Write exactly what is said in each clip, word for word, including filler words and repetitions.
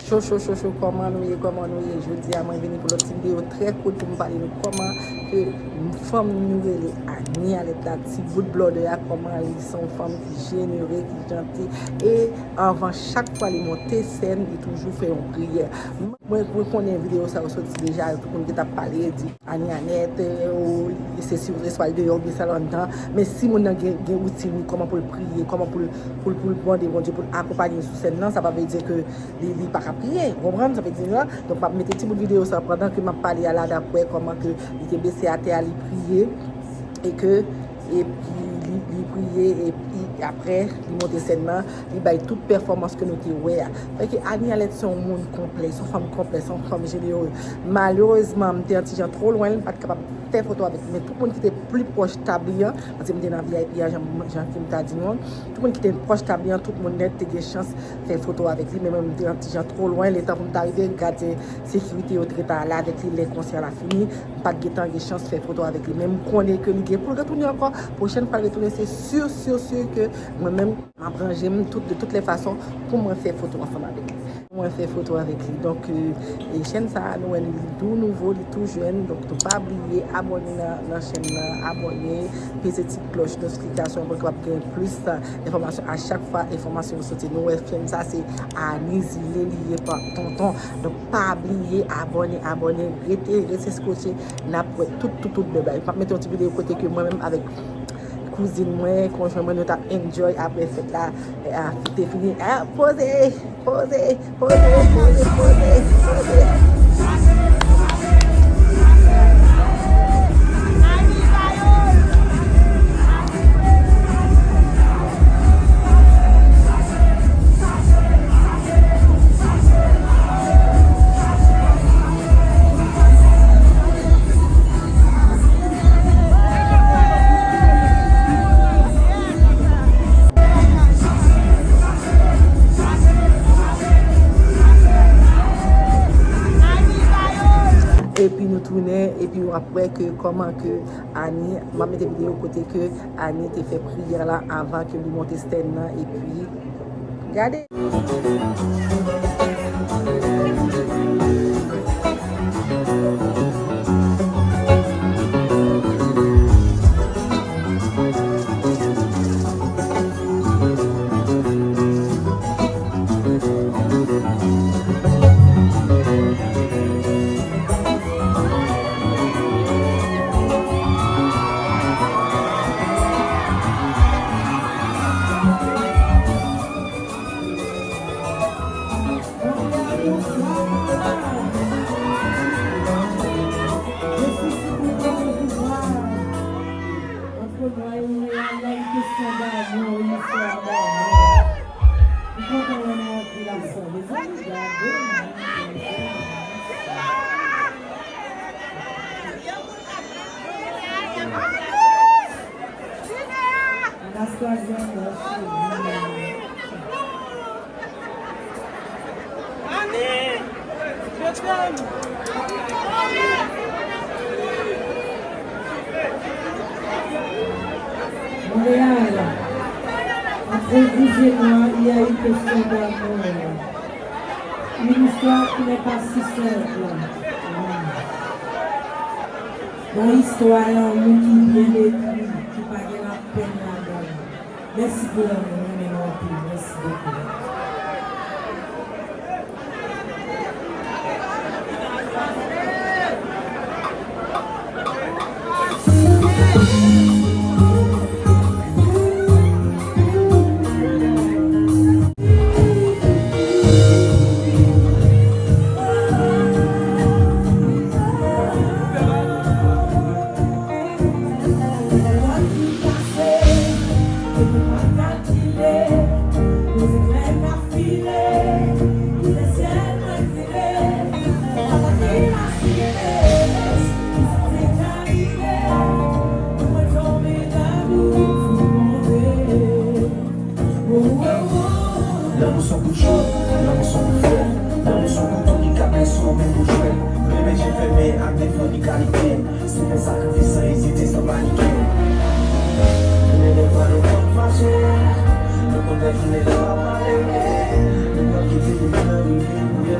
Cho, cho, cho, cho, kòman nou ye, kòman nou ye? Jodi a, mwen vini pou lòt ti videyo trè kout pou m pale nou kòman ke fanm nou rele Anie Alette la, ti bout blòdè a, kòman li se yon fanm ki jenere, ki janti. E anvan chak fwa li monte sèn, li toujou fè yon priyè. Mwen, mwen konnen videyo sa yo soti deja, tout moun ki t ap pale, di Anie Alette, eh, oh, se si w resevwa l deyò, oubyen sa l anndan. Men si moun nan gen, gen woutin li, kòman pou l priye, kòman pou l, pou l, pou l mande Bondye pou l akonpaye l sou sèn nan, sa pa vle di ke li, li pa ka priye, ou konprann? Sa vle di la. Donk, m ap mete ti bout videyo sa pandan ke m ap pale a la, n ap wè kòman ke li te bese atè a, li priye, e ke, epi li, li priye, epi apre, li monte sèn nan, li bay tout pèfòmans ke nou te wè a. Fè ke Anie Alette se yon moun konplè, se yon fanm konplè, se yon fanm jenere. Malerezman, m te yon ti jan twò lwen, m pa t kapab fè foto avèk li, men tout moun ki te pli pwòch tab li an, paske m te nan V I P a, jan, jan ke m ta di nou an, tout moun ki te pwòch tab li an, tout moun nèt te gen chans fè foto avèk li, men mwen, m te yon ti jan twò lwen, letan pou m ta rive, gadyen sekirite yo te gentan ale avèk li, lè konsè a la fini, m pa t gentan gen chans fè foto avèk li, men m konnen ke li gen pou l retounen ankò, pwochèn fwa l retounen, se si, si, si ke mwen menm, m ap ranje m tout, de toutes les façons, pou mwen fè foto ansanm avèk li. Pou mwen fè foto avèk li. Donk, euh, e chèn sa a, nou wè li tou nouvo, li tou jèn. Donk, nou pa bliye abòne nan, nan chèn nan, abòne, peze ti klòch notifikasyon pou w kapab gen plis, euh, enfòmasyon a chak fwa enfòmasyon yo soti. Nou wè chèn sa, se Anie Zile li ye pa tonton. Donk, pa bliye abòne, abòne, rete, rete skotche, n ap wè tout, tout, tout bèl bagay. M ap mete yon ti videyo kote ke mwen menm avèk kouzin mwen, konjwen mwen, nou t ap enjoy apre fèt la, eh, a, te fini. Ah, poze, poze, poze, poze, poze, poze. Epi nou tounen, epi w ap wè ke kòman ke Anie, m ap mete videyo kote ke Anie te fè priyè la avan ke li monte sèn nan, epi gade. Antre mwen e Montréal la, yon kesyon damou, yon istwa damou. M kontan wè nou anpil aswè. Mezanmi, gade moun. Anastazia, mèsi. Montréal, entre vous et moi, il y a une question d'amour. Une histoire qui n'est pas si simple. Yon istwa lanmou ki byen ekri, ki pa gen lapenn ladan l. Mèsi pou lanmou, m renmen nou anpil. Mèsi bokou. Lanmou se yon kout cho, lanmou se yon kout fè, lanmou se yon kouto ki ka blese w menm pou jwèt. Reve je fèmen ak defo ni kalite. Se fè sakrifis san ezite, san panike. Jounen lè pa nenpòt fason, nou konn fè jounen lè pa pale. Nou p ap kite demen nan rive pou yè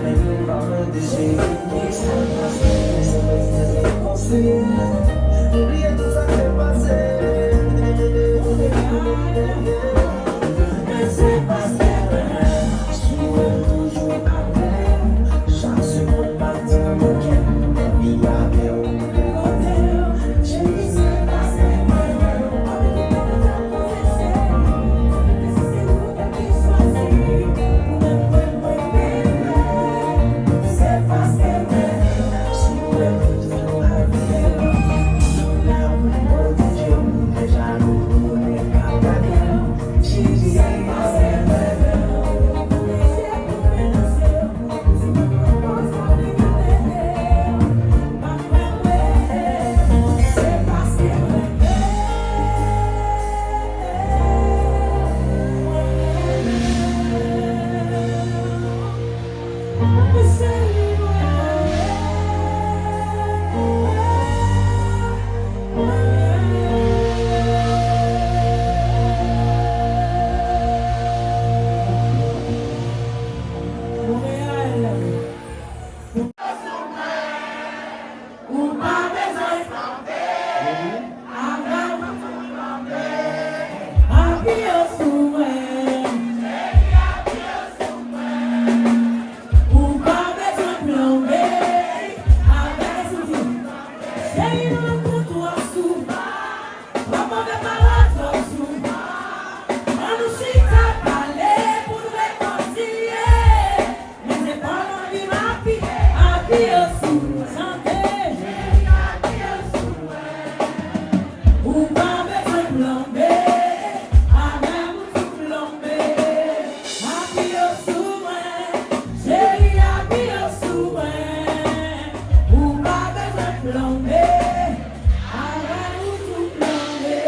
Ou pa bezwen flanbe, avan ou flanbe. Apiye sou mwen. Ou pa bezwen flanbe, avan ou flanbe. Cheri, nou konn twò souvan. Twò move pawòl twò souvan. Ann nou chita pale pou n rekonsilye. Men se pa anvi m apiye, apiye sou mwen. Chante. Ou pa bezwen flanbe, avè m ou tou flanbe. Apiye sou mwen, cheri, apiye sou mwen. Ou pa bezwen flanbe, avè m ou tou flanbe.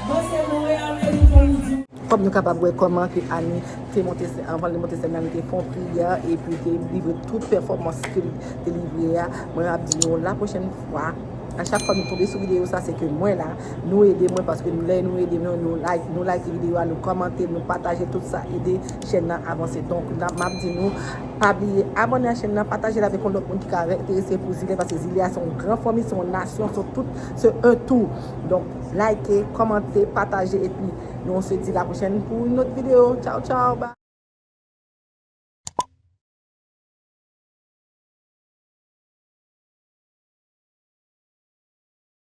Bon, se Montréal, men nou fè ou di. Kòm nou kapab wè kòman ke Annie te monte sèn, anvan li monte sèn nan, li te fè yon priyè epi li te livre tout pèfòmans ke li te livre a. Mwen ap di nou la pwochèn fwa, a chak fwa nou tonbe sou videyo sa, se ke mwen la, nou ede mwen, paske lè nou ede mwen, nou like, nou like videyo a, nou kòmante, nou pataje, tout sa ede chèn nan avanse. Donk, la, m ap di nou, pa bliye abòne a chèn nan, pataje l avèk yon lòt moun ki ka enterese pou Zile, paske Zile a se yon gran fanmi, se yon nasyon, se tout, se un tout. Donk, like, kòmante, pataje, epi nou se di la pwochèn pou yon lòt videyo. Tchaw, tchaw, bye.